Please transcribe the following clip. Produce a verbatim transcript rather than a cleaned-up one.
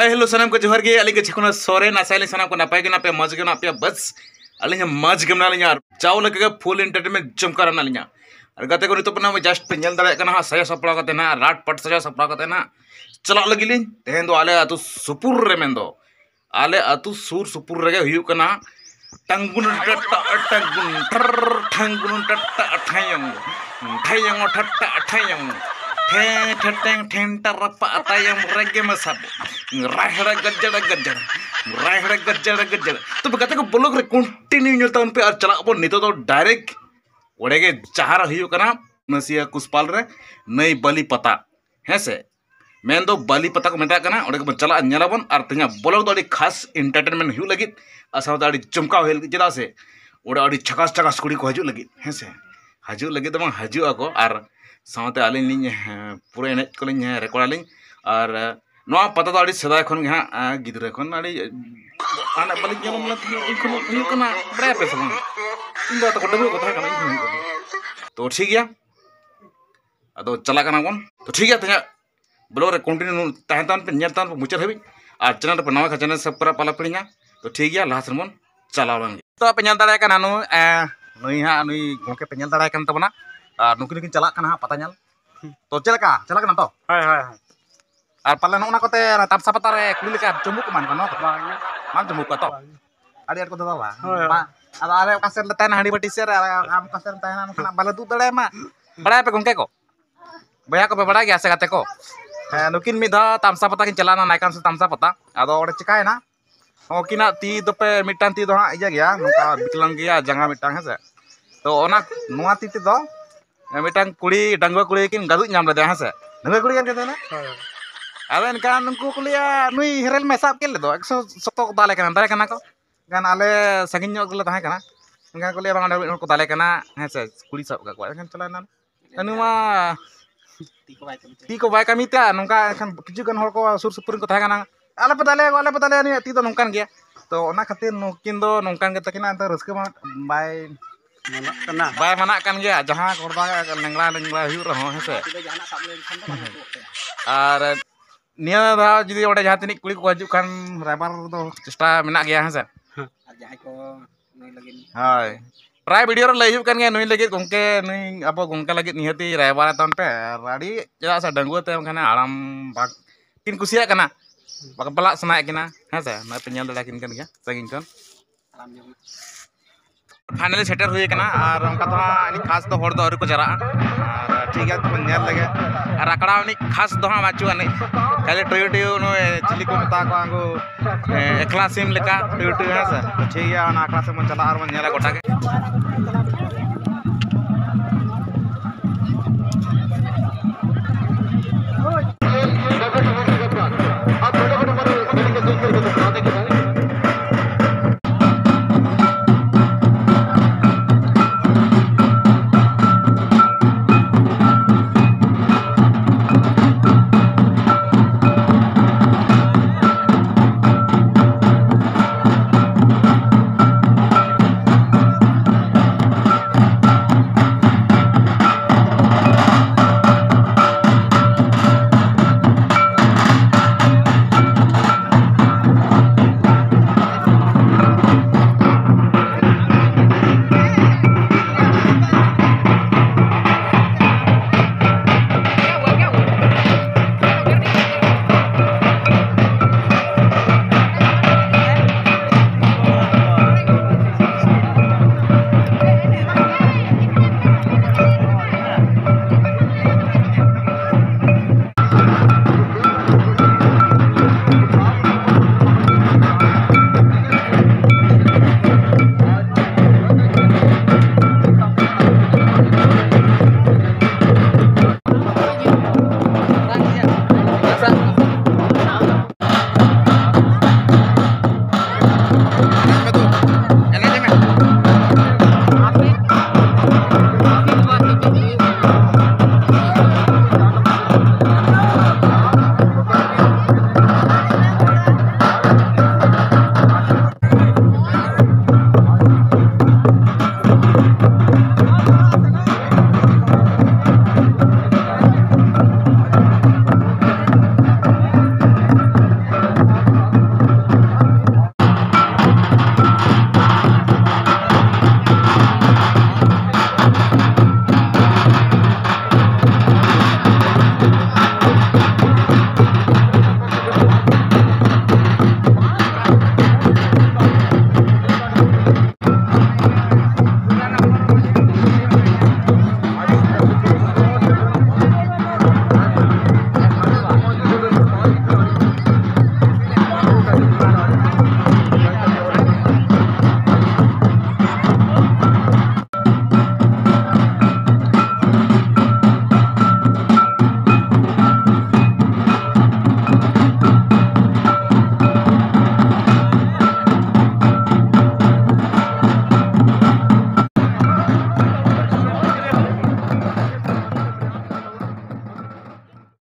ᱦᱮᱸ, ᱦᱮᱞᱳ, ᱥᱟᱱᱟᱢ ᱠᱚ ᱡᱚᱦᱟᱨ ᱜᱮ᱾ ᱟᱹᱞᱤᱧ ᱜᱮ ᱪᱷᱮᱠᱩᱱᱟ ᱥᱚᱨᱮᱱ᱾ ᱟᱥᱟᱭᱟᱞᱤᱧ ᱥᱟᱱᱟᱢ ᱠᱚ ᱱᱟᱯᱟᱭ ᱜᱮ ᱢᱮᱱᱟᱜ ᱯᱮᱭᱟ, ᱢᱚᱡᱽ ᱜᱮ ᱢᱮᱱᱟᱜ ᱯᱮᱭᱟ᱾ ᱵᱟᱥ, ᱟᱹᱞᱤᱧ ᱦᱚᱸ ᱢᱚᱡᱽ ᱜᱮ ᱢᱮᱱᱟᱜ ᱞᱤᱧᱟ ᱟᱨ ᱡᱟᱣ ᱞᱮᱠᱟ ᱜᱮ ᱯᱷᱩᱞ ᱮᱱᱴᱟᱨᱴᱮᱱᱢᱮᱱᱴ ᱡᱚᱢᱠᱟᱣ ᱨᱮ ᱢᱮᱱᱟᱜ ᱞᱤᱧᱟ᱾ ᱟᱨ ᱜᱟᱛᱮ ᱠᱚ, ᱱᱤᱛᱚᱜ ᱯᱮ ᱱᱟᱣᱟ ᱡᱟᱥᱴ ᱯᱮ ᱧᱮᱞ ᱫᱟᱲᱮᱭᱟᱜ ᱠᱟᱱᱟ ᱦᱟᱸᱜ, ᱥᱟᱡᱟᱣ ᱥᱟᱯᱲᱟᱣ ᱠᱟᱛᱮ ᱱᱟᱦᱟᱜ, ᱨᱟᱴ ᱯᱟᱴ ᱥᱟᱡᱟᱣ ᱥᱟᱯᱲᱟᱣ ᱠᱟᱛᱮ ᱱᱟᱦᱟᱜ ᱪᱟᱞᱟᱜ ᱞᱟᱹᱜᱤᱫ ᱞᱤᱧ᱾ ᱛᱮᱦᱮᱧ ᱫᱚ ᱟᱞᱮ ᱟᱹᱛᱩ ᱥᱩᱯᱩᱨ ᱨᱮ, ᱢᱮᱱᱫᱚ ᱟᱞᱮ ᱟᱹᱛᱩ ᱥᱩᱨ ᱥᱩᱯᱩᱨ ᱨᱮᱜᱮ ᱦᱩᱭᱩᱜ ᱠᱟᱱᱟ ᱴᱟᱝᱜᱩᱱ ᱴᱟᱴᱟ ᱴᱟᱝᱜᱩᱱ ᱴᱷᱟᱨ ᱴᱷᱟᱝᱜᱩᱱ ᱴᱟᱴᱟ ᱴᱷᱟᱭᱚᱝ ᱴᱷᱟᱭᱚᱝ ᱴᱟᱴᱟ ᱴᱷᱟᱭᱚᱝ ᱴᱷᱮ ᱴᱷᱮᱴᱮᱝ ᱴᱷᱮᱱᱴᱟ ᱨᱟᱯᱟ ᱛᱟᱭᱚᱢ ᱨᱮᱜᱮ ᱢᱮᱥᱟ ᱨᱟᱦᱮᱲᱟ ᱜᱟᱡᱟᱲᱟ ᱜᱟᱡᱟᱲ ᱨᱟᱦᱮᱲᱟ ᱜᱟᱡᱟᱲᱟ ᱜᱟᱡᱟᱲ᱾ ᱛᱚᱵᱮ ᱜᱟᱛᱮ ᱠᱚ, ᱵᱞᱚᱜ ᱨᱮ ᱠᱚᱱᱴᱤᱱᱤᱭᱩ ᱧᱮᱞ ᱛᱟᱵᱚᱱ ᱯᱮ ᱟᱨ ᱪᱟᱞᱟᱜ ᱟᱵᱚᱱ ᱱᱤᱛᱚᱜ ᱫᱚ ᱰᱟᱭᱨᱮᱠᱴ ᱚᱸᱰᱮ ᱜᱮ ᱡᱟᱦᱟᱸ ᱨᱮ ᱦᱩᱭᱩᱜ ᱠᱟᱱᱟ ᱱᱟᱥᱤᱭᱟ ᱠᱩᱥᱯᱟᱞ ᱨᱮ ᱱᱟᱹᱭ ᱵᱟᱹᱞᱤ ᱯᱟᱛᱟ, ᱦᱮᱸ ᱥᱮ? ᱢᱮᱱᱫᱚ ᱵᱟᱹᱞᱤ ᱯᱟᱛᱟ ᱠᱚ ᱢᱮᱛᱟᱜ ᱠᱟᱱᱟ, ᱚᱸᱰᱮ ᱜᱮᱵᱚᱱ ᱪᱟᱞᱟᱜᱼᱟ, ᱧᱮᱞᱟᱵᱚᱱ᱾ ᱟᱨ ᱛᱮᱦᱮᱧᱟᱜ ᱵᱞᱚᱜ ᱫᱚ ᱟᱹᱰᱤ ᱠᱷᱟᱥ ᱮᱱᱴᱟᱨᱴᱮᱱᱢᱮᱱᱴ ᱦᱩᱭᱩᱜ ᱞᱟᱹᱜᱤᱫ ᱟᱨ ᱥᱟᱶᱛᱮ ᱟᱹᱰᱤ ᱡᱚᱢᱠᱟᱣ ᱦᱩᱭᱩᱜ ᱞᱟᱹᱜᱤᱫ, ᱪᱮᱫᱟᱜ ᱥᱮ ᱚᱸᱰᱮ ᱟᱹᱰᱤ ᱡᱷᱟᱠᱟᱥ ᱡᱷᱟᱠᱟᱥ ᱠᱩᱲᱤ ᱠᱚ ᱦᱤᱡᱩᱜ ᱞᱟᱹᱜᱤᱫ, ᱦᱮᱸ ᱥᱮ? ᱦᱤᱡᱩᱜ ᱞᱟᱹᱜᱤᱫ ᱫᱚ ᱵᱟᱝ, ᱦᱤᱡᱩᱜ ᱟᱠᱚ᱾ ᱟᱨ ᱥᱟᱶᱛᱮ ᱟᱹᱞᱤᱧ ᱞᱤᱧ, ᱦᱮᱸ, ᱯᱩᱨᱟᱹ ᱮᱱᱮᱡ ᱠᱚᱞᱤᱧ, ᱦᱮᱸ, ᱨᱮᱠᱚᱨᱰ ᱟᱹᱞᱤᱧ᱾ ᱟᱨ ᱱᱚᱣᱟ ᱯᱟᱛᱟ ᱫᱚ ᱟᱹᱰᱤ ᱥᱮᱫᱟᱭ ᱠᱷᱚᱱ ᱜᱮ ᱦᱟᱸᱜ, ᱟᱸ, ᱜᱤᱫᱽᱨᱟᱹ ᱠᱷᱚᱱ ᱟᱹᱰᱤ ᱟᱱᱮ ᱵᱟᱹᱞᱤᱧ ᱧᱮᱞ ᱞᱮᱫ ᱛᱟᱦᱮᱸᱫ, ᱩᱱ ᱠᱷᱚᱱ ᱦᱩᱭᱩᱜ ᱠᱟᱱᱟ, ᱵᱟᱲᱟᱭᱟᱯᱮ ᱥᱮ ᱵᱟᱝ? ᱤᱧ ᱫᱚ ᱛᱟᱠᱚ ᱰᱟᱺᱜᱩᱣᱟᱹ ᱠᱚ ᱛᱟᱦᱮᱸ ᱠᱟᱱᱟ, ᱤᱧ ᱠᱷᱚᱱ ᱦᱩᱭᱩᱜ ᱠᱟᱱᱟ᱾ ᱛᱚ ᱴᱷᱤᱠ ᱜᱮᱭᱟ, ᱟᱫᱚ ᱪᱟᱞᱟᱜ ᱠᱟᱱᱟ ᱵᱚᱱ᱾ ᱛᱚ ᱴᱷᱤᱠ ᱜᱮᱭᱟ, ᱛᱮᱦᱮᱧᱟᱜ ᱵᱞᱚᱜ ᱨᱮ ᱠᱚᱱᱴᱤᱱᱤᱭᱩ ᱛᱟᱦᱮᱱ ᱛᱟᱵᱚᱱ ᱯᱮ, ᱧᱮᱞ ᱛᱟᱵᱚᱱ ᱯᱮ ᱢᱩᱪᱟᱹᱫ ᱦᱟᱹᱵᱤᱡ᱾ ᱟᱨ ᱪᱮᱱᱮᱞ ᱨᱮᱯᱮ ᱱᱟᱣᱟ ᱠᱷᱟᱱ ᱪᱮᱱᱮᱞ ᱥᱟᱵᱥᱠᱨᱟᱭᱤᱵ ᱟᱞᱚ ᱯᱮ ᱦᱤᱲᱤᱧᱟ᱾ ᱛᱚ ᱴᱷᱤᱠ ᱜᱮᱭᱟ, ᱞᱟᱦᱟ ᱥᱮᱱ ᱵᱚᱱ ᱪᱟᱞᱟᱣ ᱞᱮᱱ ᱜᱮ᱾ ᱛᱚ ᱯᱮ ᱧᱮᱞ ᱫᱟᱲᱮᱭᱟᱜ ᱠᱟᱱᱟ ᱱᱩᱭ, ᱮ, ᱱᱩᱭ ᱦᱟᱸᱜ, ᱱᱩᱭ ᱜᱚᱢᱠᱮ ᱯᱮ ᱧᱮᱞ ᱫᱟᱲᱮᱭᱟᱭ ᱠᱟᱱ ᱛᱟᱵᱚᱱᱟ᱾ ᱟᱨ ᱱᱩᱠᱤᱱ ᱫᱚᱠᱤᱱ ᱪᱟᱞᱟᱜ ᱠᱟᱱᱟ ᱦᱟᱸᱜ ᱯᱟᱛᱟ ᱧᱮᱞ᱾ ᱛᱚ ᱪᱮᱫ ᱞᱮᱠᱟ? ᱪᱟᱞᱟᱜ ᱠᱟᱱᱟ ᱛᱚ? ᱦᱳᱭ, ᱦᱳᱭ, ᱦᱳᱭ᱾ ᱟᱨ ᱯᱟᱞᱮ ᱱᱚᱜᱼᱚ ᱱᱟ ᱠᱚᱛᱮ ᱛᱟᱢᱥᱟ ᱯᱟᱛᱟ ᱨᱮ ᱠᱩᱲᱤ ᱞᱮᱠᱟ ᱪᱩᱢᱵᱩ ᱠᱚ ᱮᱢᱟᱱ ᱠᱟᱱᱟ ᱛᱚ? ᱵᱟᱝ᱾ ᱵᱟᱝ ᱪᱩᱢᱵᱩ ᱠᱚᱣᱟ ᱛᱚ? ᱵᱟᱝ᱾ ᱟᱹᱰᱤ ᱟᱸᱴ ᱠᱚ ᱫᱟᱫᱟᱞᱟ᱾ ᱦᱳᱭ, ᱦᱳᱭ᱾ ᱢᱟ, ᱟᱫᱚ ᱟᱞᱮ ᱚᱠᱟ ᱥᱮᱫ ᱨᱮᱞᱮ ᱛᱟᱦᱮᱱᱟ, ᱦᱟᱺᱰᱤ ᱵᱟᱹᱴᱤ ᱥᱮᱫ ᱨᱮ, ᱟᱨ ᱟᱢ ᱚᱠᱟ ᱥᱮᱫ ᱨᱮᱢ ᱛᱟᱦᱮᱱᱟ, ᱱᱚᱝᱠᱟᱱᱟᱜ ᱵᱟᱞᱮ ᱫᱩᱜ ᱫᱟᱲᱮᱭᱟᱢᱟ᱾ ᱵᱟᱲᱟᱭᱟᱯᱮ ᱜᱚᱢᱠᱮ ᱠᱚ? ᱵᱚᱭᱦᱟ ᱠᱚᱯᱮ ᱵᱟᱲᱟᱭ ᱜᱮᱭᱟ ᱥᱮ ᱜᱟᱛᱮ ᱠᱚ? ᱦᱮᱸ, ᱱᱩᱠᱤᱱ ᱢᱤᱫ ᱫᱷᱟᱣ ᱛᱟᱢᱥᱟ ᱯᱟᱛᱟ ᱠᱤᱱ ᱪᱟᱞᱟᱣ ᱞᱮᱱᱟ, ᱱᱟᱭᱠᱟᱱ ᱥᱮᱫ ᱛᱟᱢᱥᱟ ᱯᱟᱛᱟ᱾ ᱟᱫᱚ ᱚᱸᱰᱮ ᱪᱤᱠᱟᱭᱮᱱᱟ? ᱩᱱᱠᱤᱱᱟᱜ ᱛᱤ ᱫᱚᱯᱮ, ᱢᱤᱫᱴᱟᱝ ᱛᱤ ᱫᱚ ᱦᱟᱸᱜ ᱤᱭᱟᱹ ᱜᱮᱭᱟ, ᱱᱚᱝᱠᱟ ᱵᱤᱠᱞᱟᱝ ᱜᱮᱭᱟ, ᱡᱟᱸᱜᱟ ᱢᱤᱫᱴᱟᱝ, ᱦᱮᱸ ᱥᱮ? ᱛᱚ ᱚᱱᱟ, ᱱᱚᱣᱟ ᱛᱤ ᱛᱮᱫᱚ ᱢᱤᱫᱴᱟᱝ ᱠᱩᱲᱤ, ᱰᱟᱺᱜᱩᱣᱟᱹ ᱠᱩᱲᱤ ᱠᱤᱱ ᱜᱟᱹᱫᱩᱡ ᱧᱟᱢ ᱞᱮᱫᱮᱭᱟ, ᱦᱮᱸ ᱥᱮ? ᱰᱟᱺᱜᱩᱣᱟᱹ ᱠᱩᱲᱤ ᱠᱟᱱ ᱛᱟᱦᱮᱱᱟ? ᱦᱳᱭ᱾ ᱟᱫᱚ ᱮᱱᱠᱷᱟᱱ ᱩᱱᱠᱩ ᱠᱚ ᱞᱟᱹᱭᱟ, "ᱱᱩᱭ ᱦᱮᱨᱮᱞ ᱢᱮ, ᱥᱟᱵ ᱠᱮᱫ ᱞᱮᱫᱚ, ᱮᱠᱥᱚ ᱥᱚᱛᱚ ᱠᱚ ᱫᱟᱞᱮ ᱠᱟᱱᱟ, ᱫᱟᱞᱮ ᱠᱟᱱᱟ ᱠᱚ?" ᱮᱱᱠᱷᱟᱱ ᱟᱞᱮ ᱥᱟᱺᱜᱤᱧ ᱧᱚᱜ ᱜᱮᱞᱮ ᱛᱟᱦᱮᱸ ᱠᱟᱱᱟ᱾ ᱮᱱᱠᱷᱟᱱ ᱠᱚ ᱞᱟᱹᱭᱟ, "ᱵᱟᱝ, ᱚᱸᱰᱮ ᱢᱤᱫ ᱦᱚᱲ ᱠᱚ ᱫᱟᱞᱮ ᱠᱟᱱᱟ, ᱦᱮᱸ ᱥᱮ, ᱠᱩᱲᱤ ᱥᱟᱵ ᱠᱟᱜ ᱠᱚᱣᱟ᱾" ᱮᱱᱠᱷᱟᱱ ᱪᱟᱞᱟᱣ ᱮᱱᱟ᱾ ᱩᱱᱤ ᱢᱟ ᱛᱤ ᱠᱚ ᱵᱟᱭ ᱠᱟᱹᱢᱤ ᱛᱮ᱾ ᱛᱤ ᱠᱚ ᱵᱟᱭ ᱠᱟᱹᱢᱤ ᱛᱮ, ᱱᱚᱝᱠᱟ ᱮᱱᱠᱷᱟᱱ ᱠᱤᱪᱷᱩ ᱜᱟᱱ ᱦᱚᱲ ᱠᱚ ᱥᱩᱨ ᱥᱩᱯᱩᱨ ᱨᱮᱱ ᱠᱚ ᱛᱟᱦᱮᱸ ᱠᱟᱱᱟ, "ᱟᱞᱚᱯᱮ ᱫᱟᱞᱮᱭᱟ ᱜᱚ, ᱟᱞᱚᱯᱮ ᱫᱟᱞᱮᱭᱟ, ᱱᱩᱭᱟᱜ ᱛᱤ ᱫᱚ ᱱᱚᱝᱠᱟᱱ ᱜᱮᱭᱟ᱾" ᱛᱚ ᱚᱱᱟ ᱠᱷᱟᱹᱛᱤᱨ ᱱᱩᱠᱤᱱ ᱫᱚ ᱱᱚᱝᱠᱟᱱ ᱜᱮ ᱛᱟᱹᱠᱤᱱᱟ, ᱮᱱᱛᱮ ᱨᱟᱹᱥᱠᱟᱹ ᱢᱟ ᱵᱟᱭ ᱢᱟᱱᱟᱜ ᱠᱟᱱᱟ᱾ ᱵᱟᱭ ᱢᱟᱱᱟᱜ ᱠᱟᱱ ᱜᱮᱭᱟ, ᱡᱟᱦᱟᱸ ᱦᱚᱲ ᱵᱟᱝ ᱞᱮᱝᱲᱟ ᱞᱮᱝᱲᱟ ᱦᱩᱭᱩᱜ ᱨᱮᱦᱚᱸ, ᱦᱮᱸ ᱥᱮ? ᱛᱤ ᱫᱚ ᱡᱟᱦᱟᱱᱟᱜ ᱥᱟᱵ ᱞᱮᱱᱠᱷᱟᱱ ᱫᱚ ᱵᱟᱝ ᱟᱹᱛᱩᱜ ᱛᱟᱭᱟ᱾ ᱟᱨ ᱱᱤᱭᱟᱹ ᱫᱷᱟᱣ ᱡᱩᱫᱤ ᱚᱸᱰᱮ ᱡᱟᱦᱟᱸ ᱛᱤᱱᱟᱹᱜ ᱠᱩᱲᱤ ᱠᱚᱠᱚ ᱦᱤᱡᱩᱜ ᱠᱷᱟᱱ, ᱨᱟᱭᱵᱟᱨ ᱫᱚ ᱪᱮᱥᱴᱟ ᱢᱮᱱᱟᱜ ᱜᱮᱭᱟ, ᱦᱮᱸ ᱥᱮ? ᱟᱨ ᱡᱟᱦᱟᱸᱭ ᱠᱚ ᱱᱩᱭ ᱞᱟᱹᱜᱤᱫ ᱦᱳᱭ, ᱯᱨᱟᱭ ᱵᱷᱤᱰᱤᱭᱳ ᱨᱮ ᱞᱟᱹᱭ ᱦᱩᱭᱩᱜ ᱠᱟᱱ ᱜᱮᱭᱟ, ᱱᱩᱭ ᱞᱟᱹᱜᱤᱫ ᱜᱚᱝᱠᱮ, ᱱᱩᱭ ᱟᱵᱚ ᱜᱚᱝᱠᱮ ᱞᱟᱹᱜᱤᱫ ᱱᱤᱦᱟᱹᱛᱤ ᱨᱟᱭᱵᱟᱨ ᱛᱟᱵᱚᱱ ᱯᱮ᱾ ᱟᱨ ᱟᱹᱰᱤ, ᱪᱮᱫᱟᱜ ᱥᱮ ᱰᱟᱺᱜᱩᱣᱟᱹ ᱛᱮ ᱵᱟᱝᱠᱷᱟᱱ ᱦᱟᱲᱟᱢ ᱵᱟᱝ ᱠᱤᱱ ᱠᱩᱥᱤᱭᱟᱜ ᱠᱟᱱᱟ, ᱵᱟᱯᱞᱟᱜ ᱥᱟᱱᱟᱭᱮᱫ ᱠᱤᱱᱟ, ᱦᱮᱸ ᱥᱮ? ᱱᱚᱜᱼᱚᱭ ᱯᱮ ᱧᱮᱞ ᱫᱟᱲᱮᱭᱟᱠᱤᱱ ᱠᱟᱱ ᱜᱮᱭᱟ ᱥᱟᱺᱜᱤᱧ ᱠᱷᱚᱱ᱾ ᱯᱷᱟᱭᱱᱟᱞᱤ ᱥᱮᱴᱮᱨ ᱦᱩᱭ ᱟᱠᱟᱱᱟ, ᱟᱨ ᱚᱱᱠᱟ ᱫᱚ ᱦᱟᱸᱜ ᱟᱹᱰᱤ ᱠᱷᱟᱥ ᱫᱚ ᱦᱚᱲ ᱫᱚ ᱟᱹᱣᱨᱤ ᱠᱚ ᱡᱟᱣᱨᱟᱜᱼᱟ᱾ ᱟᱨ ᱴᱷᱤᱠ ᱜᱮᱭᱟ, ᱛᱚᱵᱮ ᱧᱮᱞ ᱞᱮᱜᱮ᱾ ᱟᱨ ᱟᱠᱷᱲᱟ ᱩᱱᱤ ᱠᱷᱟᱥ ᱫᱚ ᱦᱟᱸᱜ ᱵᱟᱹᱪᱩᱜ ᱟᱹᱱᱤᱡ, ᱠᱷᱟᱹᱞᱤ ᱴᱩᱭᱩ ᱴᱩᱭᱩ ᱱᱩᱭ ᱪᱤᱞᱤ ᱠᱚ ᱢᱮᱛᱟ ᱠᱚᱣᱟ ᱩᱱᱠᱩ, ᱮ, ᱮᱠᱞᱟ ᱥᱤᱢ ᱞᱮᱠᱟ ᱴᱩᱭᱩ ᱴᱩᱭᱩ, ᱦᱮᱸ ᱥᱮ? ᱴᱷᱤᱠ ᱜᱮᱭᱟ, ᱚᱱᱟ ᱟᱠᱷᱲᱟ ᱥᱮᱫ ᱵᱚᱱ ᱪᱟᱞᱟᱜᱼᱟ ᱟᱨ ᱵᱚᱱ ᱧᱮᱞᱟ ᱜᱚᱴᱟ ᱜᱮ᱾